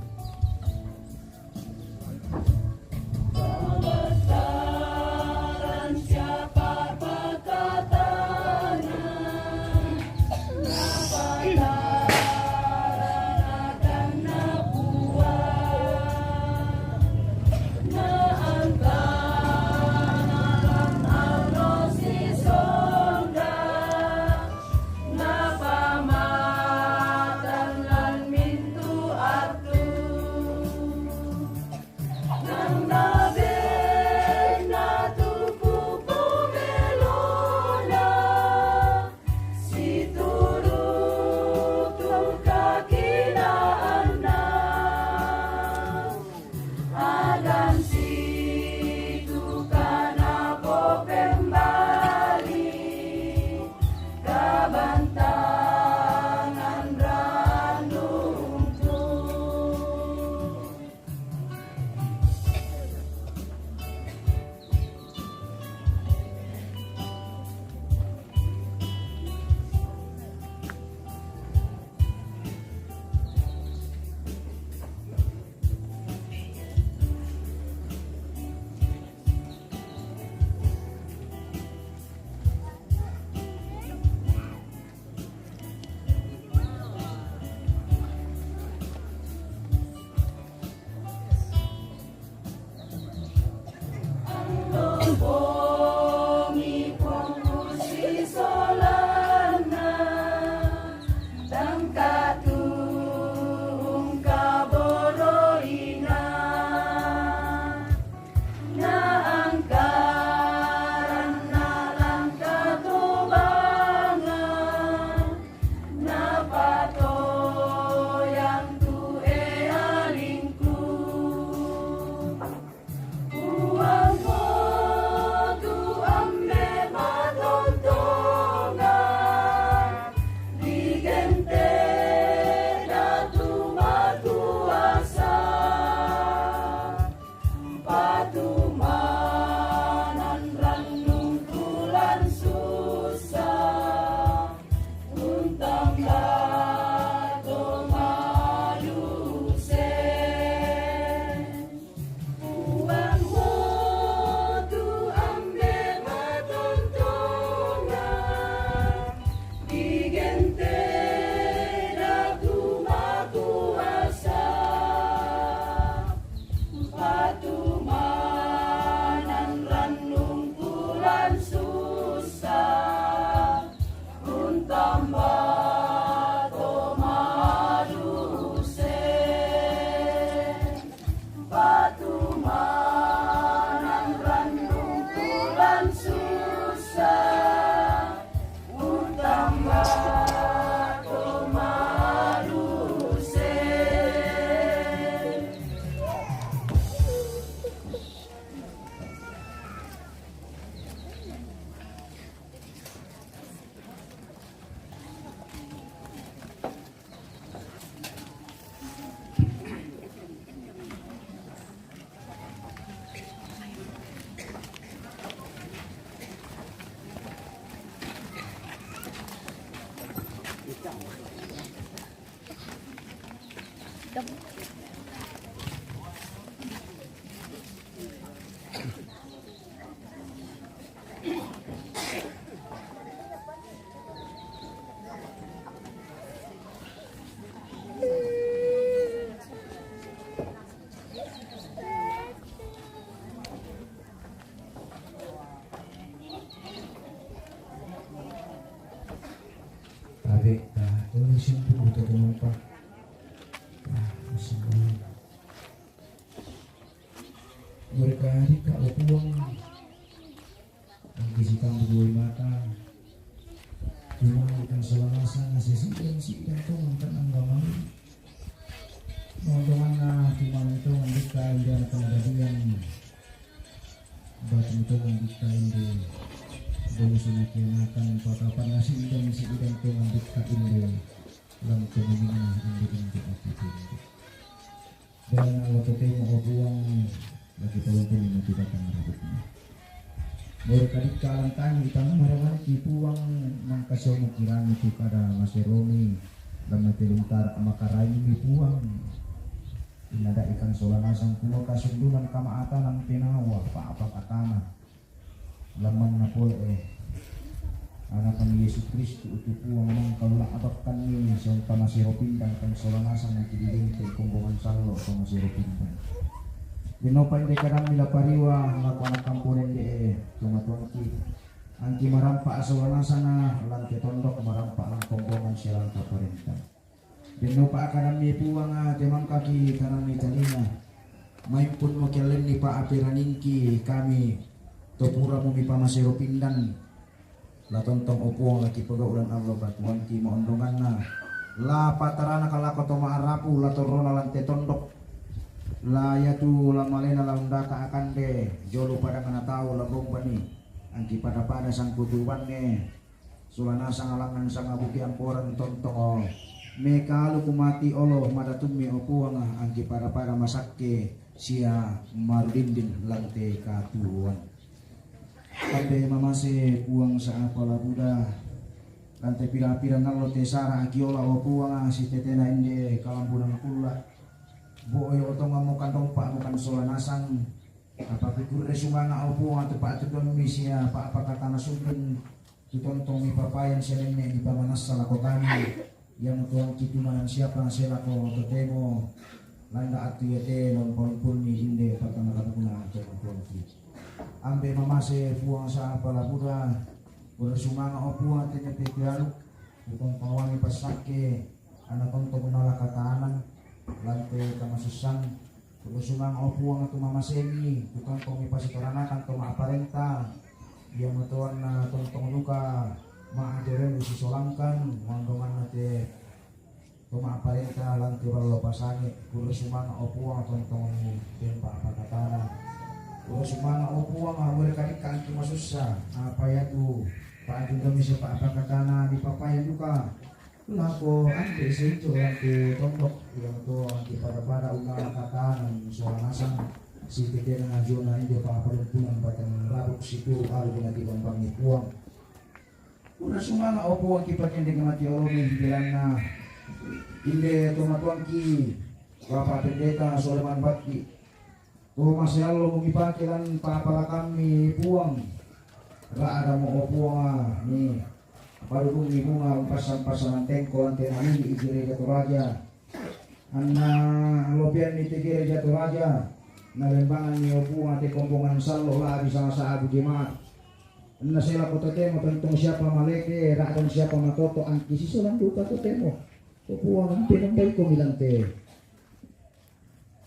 Tumanan rannung tulan susa, untamba to maduse. Patumanan rannung tulan susa, untamba to maduse. Tabe, ah, ini simpu kita kenapa? Ah, masih. Berkali kak opuang. Angki sitambu dua mata. Cuma ikan sola nasang, nasi sidang, sidang tongan kan anggamai. Nontongan na cuma tongan dikka inda na panggabian. Batu tongan dikka inde. Bolu sunakianakan patapan nasi sidang, sidang tongan dikka inde. Lam tongan inde, inde, inde. Dena waktu temo opuang lagi tahu pun mati batang rambutnya. Baru kadikka lantangi itang marawanki puang mangkasomu kirami tu kada maseromi lam teluntar makaraimi puang. Inada ikan sola nasang puno kasundunan kamaatanan penawa pa apa katana. Lamanna pole, eh, Anakna Yesu Kristu, utu Puang mangkalula abakkanni, siang pamasero pindang, kan sola nasang naki didente kombongan sallo pamasero pindang. Denopa inde kadammi la pariwa, lako anak kampung ende, eh, tomatuangki. Angki marampa sola nasanga, lante tondok marampa lang kombongan sialang paparenta. Denno pa akadammi Puang, temangkaki kananni talinga. Maimpun mo kiallenni pa aperaningki kami, topura mo mipamasero pindan. La tontong o Puang, la kipagaulan allo batuanki maondonganna. La patarana kalako to maarapu, la torrona lante tondok. La yatu la malena la undaka akande, jolo padangana tau la bombani. Angki pada-pada sangkutubanne. Sola nasang alangan sangabuki amporan tontongo. Mekalu kumati olo madatummi o Puang, angki pada-pada masakke sia marudindin lante katuoan. Ampe mamase Puang saapa la buda, lante pira-pira nallo tesara akiola o Puang, sitetena inde kalambunan kulla. Boyo otongan mukan dompa mukan sola nasang. Apa kukurre sumanga o Puang tu patudommi sia pa apa katana sundun. Tu tontong mipapayan sia nenne mipamanassa lako kami. Iamo tuangki tumanan siapa selako totemo. Landa attu iate lompo-lompunni inde patanna-tanna to tuangki. Ambe mamase Puang saapa la buda. Kurre sumanga o Puang tenne pekialu. Tu tontong wangi passakke. Ana tontong nala katanan. Lante kamasussang. Kurre sumanga o Puang tu mamasengi, tu tontong mipasitoranakan to ma'parenta. Iamo toanna tontong duka ma'ateremu sisolangkan, maondonganna te to ma'parenta lante ballo pasange. Kurre sumanga o Puang tontong mi tempa pakatana. Kurre sumanga o Puang, amore kadikka angki masussa, apa yatu pa'anjung kami sepa pakatana dipapaya duka. Lako ante seijo lante tondok, iamo to angki pada-pada unala katanan sola nasang, sitetena jona inde pa palumpunan batang rabuk situru alu dinati bambangi Puang. Kurre sumanga o Puang kipakendek mati olomi belanna inde tomatuangki Bapak Pendeta Soleman Bakti. Tumaseallo mumipake lan papalakammi Puang. Ra'damo o Puang mi padudungi bunga umpassan-passanan tengko lante nalili i Gereja Toraja. Anna lopeanni te Gereja Toraja. Nalembangan ni, o Puang, te kombongan sallo' la'bi sala sa'bu jemaat. Nasela ko totemo tontong siapa maleke, ra'dan siapa matoto, angki sisolan duka totemo. O Puang, ampe nambaiko milante.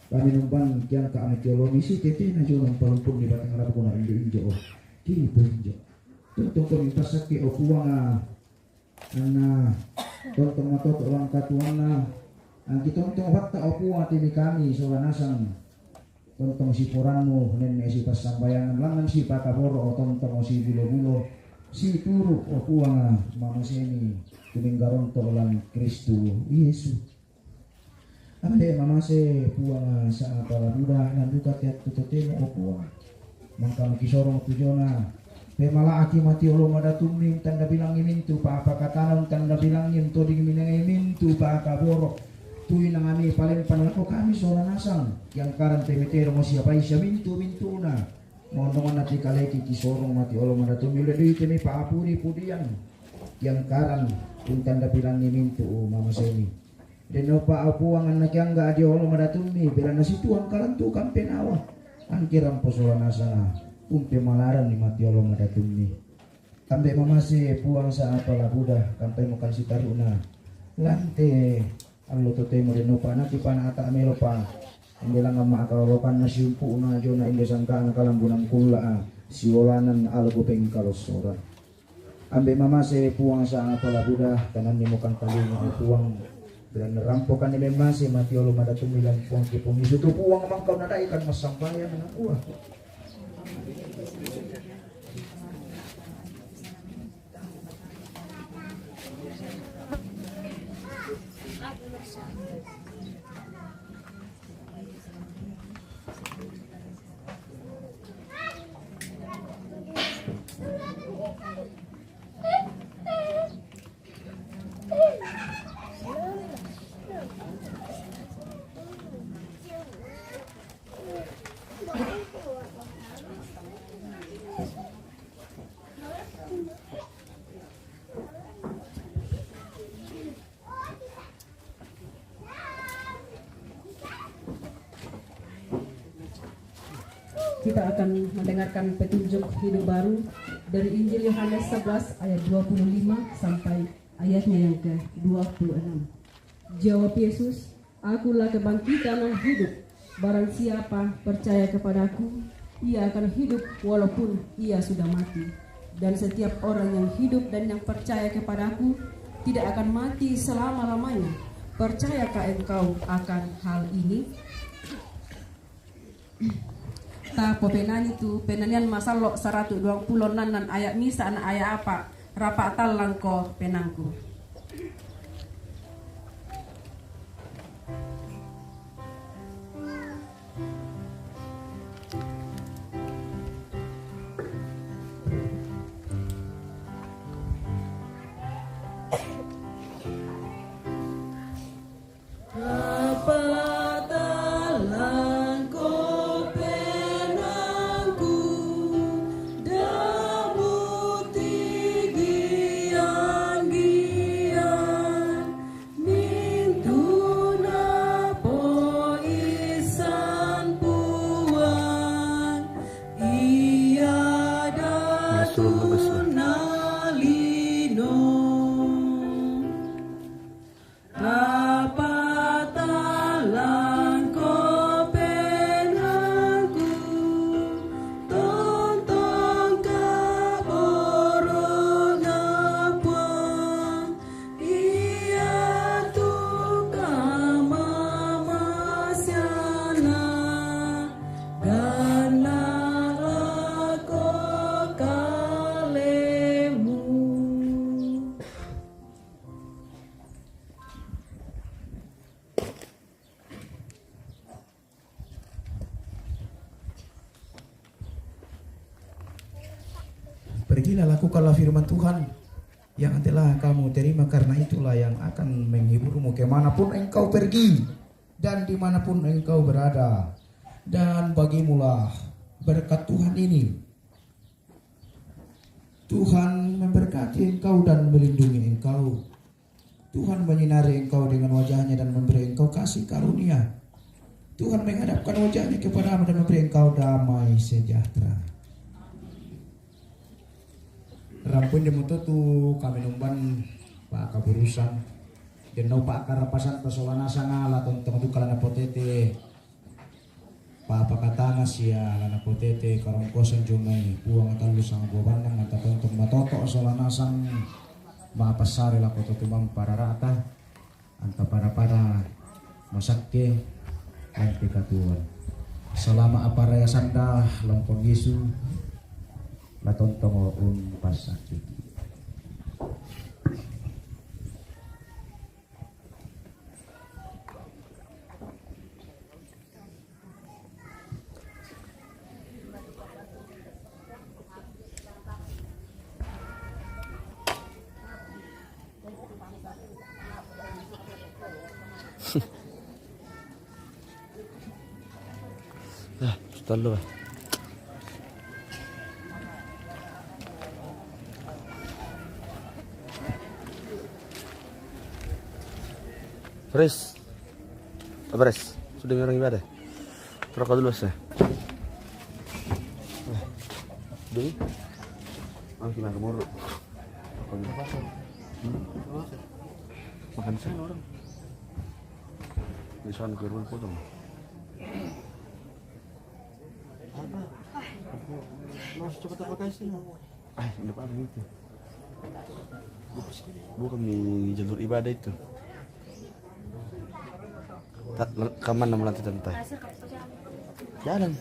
Kami numban kiangka ame teologi si tetena jolo mpalumpunni batang rabukuna injo-injo, o. Kiri poinjo. Tontong komi passakke, o Puang, a. Anna tontong matoto' langkatuanna, angki tontong batta, o Puang, tini kami sola nasang tontong siporannu nenne' sipassambayangan, langngan sipakaboro', o, tontong, o, sibulo-bulo, situru', o Puang, mamaseni tuminggaronto' lan Kristus Yesus. Ambe' mamase Puang sa'apa la buda, nanduka teattu totemo, o Puang. Mangka mukisorong tu jona, pemala'aki mati olo madatummi, untanda bilangi mintu pa'apa katana, untanda bilangi untoding minengai mintu pakaboro'. Tui nangami palempang lako kami sola nasang, kiangkaran temeteromo siapai sia mintu-mintuna. Mongondonganna tikaleki kisorong mati olo madatummi, ulle duitemi pa'apuri pudiang, kiangkaran untanda bilangi mintu mamaseni. Dennopa, o Puang, anna kiangga adi olo madatummi, belanna situang kalantu kampenawa. Angki rampo sola nasanga, umpemalaranni mati olo madatummi. Ambe' mamase Puang sa'apa la buda, kampaimo kan sitaru'na lante allo totemo, dennopa nakipana ata melopa. Inde langngan ma'kalolokanna siumpu'na jona inde sangka'na kalambunan kulla'a siolanan algo pengkalossoran. Ambe' mamase Puang sa'apa la buda, kanannimo kangkalinga, o Puang. Belanna rampokanni memmase mati olo madatummi lan Puang, kipongisu tu Puang mangkau nadaikan massambayang nakua. Kita akan mendengarkan petunjuk hidup baru dari Injil Yohanes sebelas ayat dua puluh lima sampai ayatnya yang kedua puluh enam. Jawab Yesus, "Akulah kebangkitan dan hidup. Barang siapa percaya kepadaku, ia akan hidup walaupun ia sudah mati. Dan setiap orang yang hidup dan yang percaya kepadaku tidak akan mati selama-lamanya. Percayakah engkau akan hal ini?" Tapopenani tu penanian masallo' saratu duang pulo nannan aya' misa' na aya' apa', rapa' tallangko penangku. Rapa' tallangko penangku, dammu tigiang-giang, mintu napoissan Puang, ia datunna lino. Rapa' tallangko penangku, tontong kaboro'na Puang, iatu kamamaseanna ganna' lako kalemu. Pergilah, lakukanlah firman Tuhan yang telah kamu terima, karena itulah yang akan menghiburmu kemanapun engkau pergi dan dimanapun engkau berada. Dan bagimulah berkat Tuhan ini. Tuhan memberkati engkau dan melindungi engkau. Tuhan menyinari engkau dengan wajah-Nya dan memberi engkau kasih karunia. Tuhan menghadapkan wajahnya kepadamu dan memberi engkau damai sejahtera. Rampunde mo to tu kami numban pakaburusan. Dennau pakarapasan pasola nasanga la tontong duka la napotete. Papakatanga sia la napotete karongkosan jomai puang tallu sanga buabanna, anta tontong matoto sola nasang mapassare lako to tumampa rarata. Anta pada-pada masakke anti katuan. Salama aparaya sanda lompong Yesu la tontongo umpasakkeki. Dah, sudah lu, Bah. Fresh. Abres, sudah orang ibadah. Rokok dulu, saya. Dulu. Makan ke rumah potong. Apa? Mau cepat apa kasih? Ah, nggak apa-apa gitu. Bukan di jalur ibadah itu. Kaman nama lantai tante. Jalan.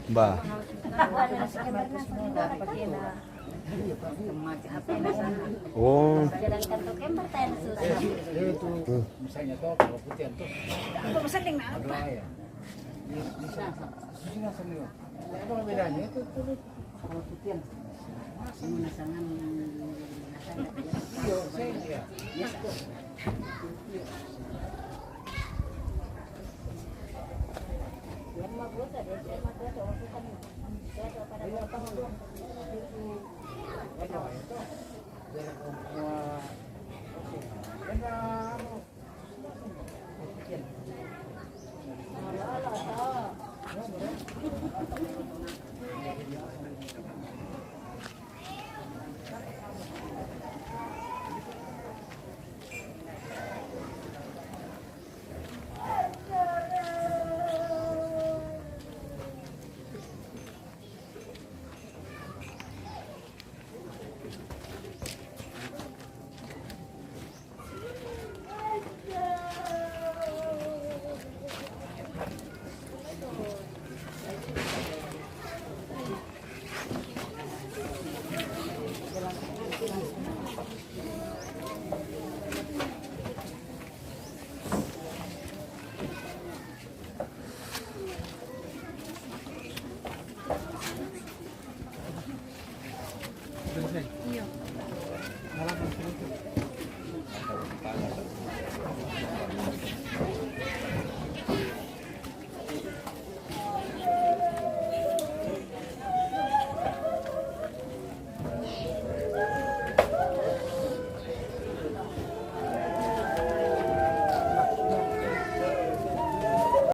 Mbah. Oh. Misalnya tuh kalau putihan tuh. Apa mesen dengan apa? Apa bedanya itu? Kalau putihan. Iya, saya iya.